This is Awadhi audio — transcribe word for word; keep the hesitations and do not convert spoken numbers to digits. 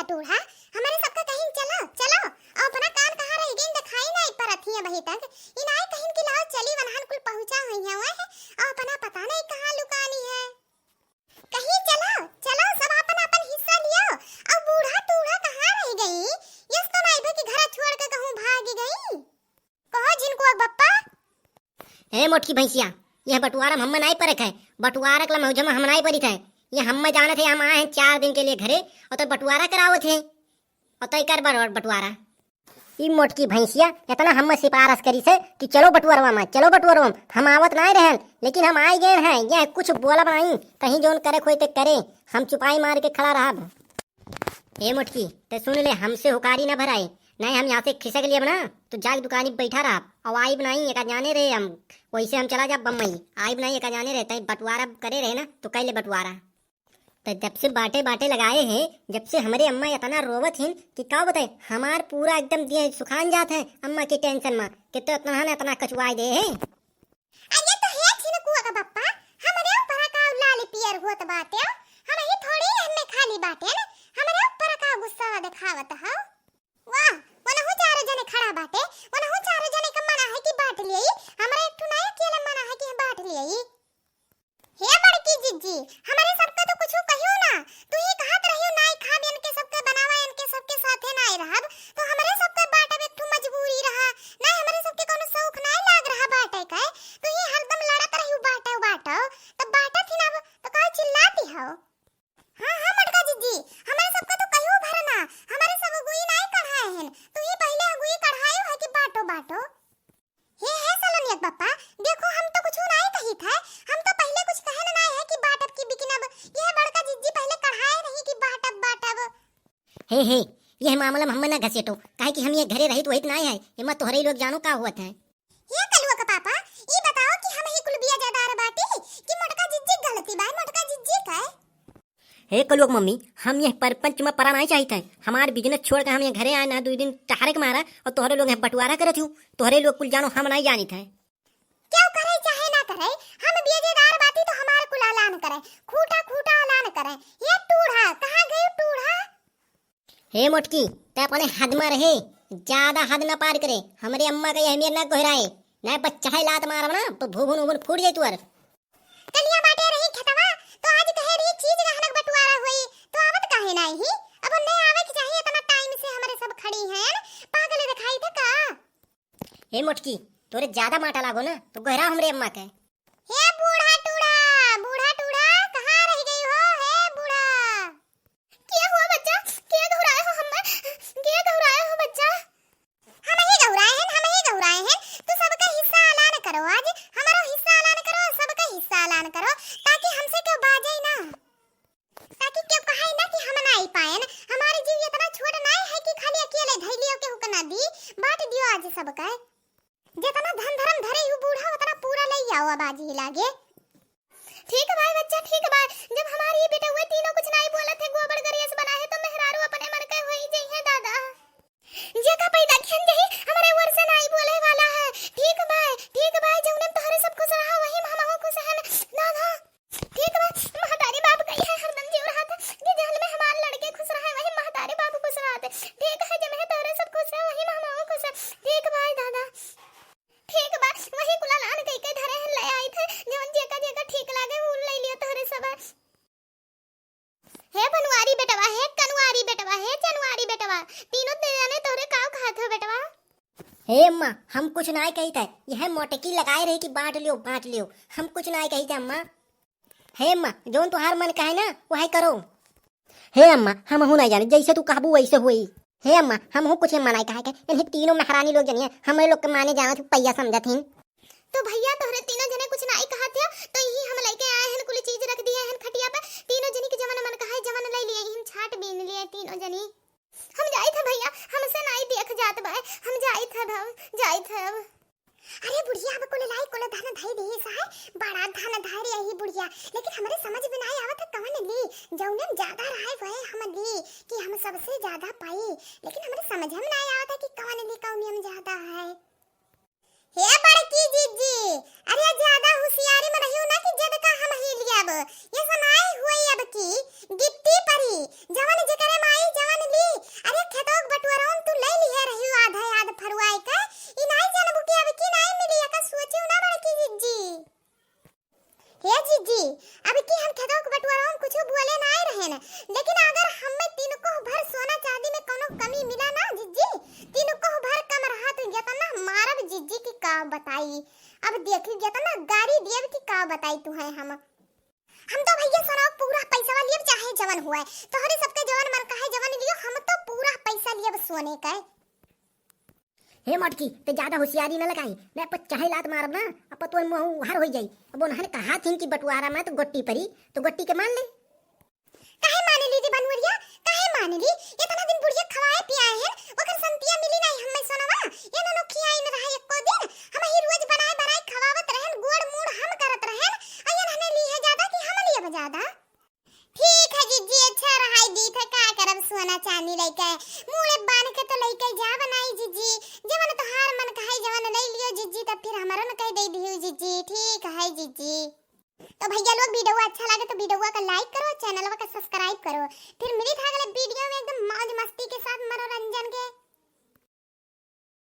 टूढ़ा, हमरे सबका कहिन चलो, चलो, अउ अपना कान कहाँ रहि गइन, देखाई नाहीं परत ही अबहीं तक। ई नाहीं कहिन कि लाओ चली, वनहन कुल पहुँचा हुइहैं, अउ अपना पता नाहीं कहाँ लुकानी है। कहिन चलो, चलो, सब आपन आपन हिस्सा लियो, अउ बूढ़ा टूढ़ा कहाँ रहि गई? यस तो नाहीं भे कि घरा छोड़ के कहूँ भागि गई। कहो झिनकुआ बप्पा। ए मोटकी भैंसिया, यह बटुआरा में हम्मे नाहीं परक है, बटुआरा के लमहौजमा हम नाहीं परित है। ये हम्मे जानत है, हम आए हैं चार दिन के लिए घरे अउ तो बटुआरा करावत है। अउ तो कर बर बटुआरा। ई मोटकी भैंसिया इतना हम्मे सिफारिश करिस है कि चलो बटुअरवा में, चलो बटुअरवा में। हम आवत नाहीं रहन, लेकिन हम आइ गए हैं। यह कुछ बोलब नाहीं, कहीं जौन करे होई ते करे, हम चुपाई मार के खड़ा रहब। ए मोटकी, ते सुन ले, हमसे हुकारी ना भराए, नाहीं हम यहाँ से खिसक लियब ना, तो जाके दुकानी पे बैठा रहब, अउ आइब नाहीं, एका जाने रहे हम, वैसे हम चला जाब बम्बई, आइब नाहीं, एका जाने रहे, तैं बटुआरा करे रहे ना, तो कइ ले बटुआरा। तो जब से बाटे बाटे लगाए हैं, जब से हमरे अम्मा इतना रोवत हिन कि का बताए, हमार पूरा एकदम देह सुखान जात है अम्मा की tension में, कि तो इतना ना इतना कचुआए दे है। अरे तो हे झिनकुआ का बप्पा, हमरे ऊपर का लाल पियर होत बाटे, हम ही थोड़ी एहमे खाली बाटे न, हमरे ऊपर का गुस्सा देखावत हो। वाह, वनहु चारो जने खड़ा बाटे, वनहु चारो जने का मना है कि बाँट लेई, हमरा एक ठो नाहीं अकेले मना है कि हम बाँट लेई। हे बड़की जिज्जी, हमरे सबके तो कुछु कहियो ना, तू ही कहत रहियो नाहीं खाब इनके सबके बनावा, इनके सबके साथे नाहीं रहब, तो हमरे सबके बाँटब एक ठो मजबूरी रहा, नाहीं हमरे सबके कौनो शौक नाहीं लाग रहा बाँटे के, तू ही हरदम लड़त रहियो बाँटो, बाँटो, तब बाँटत ही ना, तो काहे चिल्लाती हो? हाँ, हाँ, मोटका जिज्जी, हमरे सबका तो कहियो भर ना, हमरे सब अगुई नाहीं कढ़ाए हन, तू ही पहिले अगुई कढ़ायो है कि बाँटो, बाँटो। हे, हे सलोनिया के बप्पा, देखो, हम तो कुछु नाहीं कहित है, हम तो पहिले कुछ कहन नाहीं है कि बाँटब कि बिकिनब, यह बड़का जिज्जी पहिले कढ़ाए रही कि बाँटब, बाँटब। हे, हे, यह मामला में हम्मे ना घसेटो, काहे कि हम ये घरे रहित वहित नाहीं है, एमा तोहरे लोग जानो का होत है। हे कलुआ का पापा, ई बताओ कि हम ही कुल बियाजेदार बाटी कि मोटका जिज्जी गलती बा, मोटका जिज्जी का? हे कलुआ के मम्मी, हम यह परपंच में परा नाहीं चाहित है। हमार business छोड़ के हम यह घरे आए ना, दुइ दिन टहरे के मारा, अउ तोहरे लोग यह बटुआरा करत हो, तोहरे लोग कुल जानो हम नाहीं जानित है। क्यों करे चाहे ना करे, हम बियाजेदार बाटी तो हमार कुल अलान करे, खूटा खूटा अलान करे। ये टूढ़ा, कहाँ गयो टूढ़ा? हे मोटकी, तैं अपने हद में रहे, ज्यादा हद ना पार करे। हमरे अम्मा का अहमियत ना गोहराए, नाहीं बच्चा है लात मारब ना, तो भूभुन उभुन फूट जाई तुअर। कलिया बाटे रही खेतवा, तो आज कहे रही चीज गहनक बटुआरा होई, तो आवत काहे नाहीं ही? अब उन्हें आवे के चाहिए, इतना time से हमरे सब खड़ी हैं, पागल दिखाई थे का? हे मोटकी, तोरे ज्यादा माटा लागो ना, तो गोहरा हमरे अम्मा के। हे बूढ़ा टूढ़ा, बूढ़ा टूढ़ा, कहाँ रहि गई हो, हे बूढ़ा? के हुआ बच्चा? के घुराए हो हम्मे? के घुराए हो बच्चा? हम ही घुराए हैं, हम ही घुराए हैं। तू सबका हिस्सा अलान करो आज, हमारो हिस्सा अलान करो, सबका हिस्सा अलान करो, ताकि हमसे क्यों बाजे ना, ताकि क्यों कहाई ना कि हम नाहीं पाएन। हमारे जीव इतना छोट नाहीं है कि खाली अकेले धई लियो, केहू के ना दी, बाँट दियो आज सबका। जितना धन धर्म धरे यू बूढ़ा, उतना पूरा ले आओ अब आज ही लागे। ठीक बा बच्चा, ठीक बा। जब हमारी ये बेटउए तीनों कुछ नाहीं बोलत है, गोबर गरेस बना है, तो मेहरारू अपने मन के होई जइहैं दादा। जेका पैदा किहन जही, हमरे ओर से नाहीं बोले वाला है। ठीक बा, ठीक बा, जौने में तोहरे सब खुश रहा, वही में हमहू खुश हन दादा। ठीक बा, महतारी बाप का इहे हरदम जीव रहत है कि जहल में हमार लड़के खुश रहे, वही महतारी बाप खुश रहत है। ठीक है, जब है तोहरे सब खुश है, वही में हमहू खुश है। ठीक बा दादा, ठीक बा, वही कुल अलान कई के धरे हैं, ले आइत है, जवन जेका जेका ठीक लागे, उ ले लियो तोहरे सब। हे बनवारी बेटवा, हे कनवारी बेटवा, हे चनवारी बेटवा, तीनों जने तोहरे काव कहत हो बेटवा? हे अम्मा, हम कुछ नाहीं कहित है, यह मोटकी लगाए रही कि बाँट लियो, बाँट लियो, हम कुछ नाहीं कहित है अम्मा। हे अम्मा, जौन तुहार मन कहे ना, वही करो। हे अम्मा, हमहू नाहीं जाने, जैसे तू कहबू वैसे होई। हे अम्मा, हमहू कुछ अम्मा नाहीं कहे के, इन्हीं तीनों महारानी लोग जनिए, हमरे लोग के माने जानत ही, पैया समझत ही। तो भैया, तोहरे तीनों जने कुछ नाहीं कहत हो, तो यही हम लइके आए हन, कुल चीज रख दिए हन खटिया पे। तीनों जनी के जवन मन कहे, जवन ले लिए, हम छाट बीन लिए तीनों जनी। हम जाइत है भैया, हमसे नाहीं देख जात बा, हम जाइत है, अब जाइत है अब। अरे बुढ़िया, अब कुल लाई, कुल धन धई दिहिस है, बड़ा धन धरे यही बुढ़िया, लेकिन हमरे समझ में नाहीं आवत है कवन ली, जौने में ज्यादा रहे वहे हम ली, कि हम सबसे ज्यादा पाई, लेकिन हमरे समझ में नाहीं आवत है कि कवन ली, कौने में ज्यादा है। हे बड़की जिज्जी, अरे ज्यादा हुसियारी में रहियो ना कि जद का हम ही लियब। ये समाई हुई अब की गिट्टी परी, जवन जेकरे माई जवन ली बताई तू है हम। हम तो भैया सोना पूरा पैसा लियब, चाहे जवन हुए, तोहरे सबके जवन मन कहे जवन लियो, हम तो पूरा पैसा लियब सोने का। हे मोटकी, ते ज्यादा होशियारी न लगाई, मैं पचाहे लात मारब ना, अब तो मुँह उहर हो जाई। अब उन्हन कहा थीन कि बंटवारा में तो गोटी परी, तो गोटी के मान ले। काहे माने ली रे बनवरिया, काहे माने ली? इतना दिन बुढ़िया खवाए पियाए हैं, ओकर संतिया मिली नहीं हमें सोनवा। ये ननोखी आई न रहा एको दिन, हम ही रोज बनाए बनाए खवावत रहन, गोड़ मूड़ हम करत रहन, और ये नने ली है ज्यादा कि हम लिए ज्यादा? ठीक है जिज्जी, अच्छा रहाई दीत है, का करब सोना चांदी लइके, मूड़े बांध के तो लइके जा बनाई जिज्जी, जवन तोहार मन कहे जवन ले लियो जिज्जी, तब फिर हमरो न कह दे दियो जिज्जी, ठीक है जिज्जी। तो भैया लोग, वीडियो अच्छा लगे तो वीडियो का लाइक करो, चैनल का सब्सक्राइब करो, फिर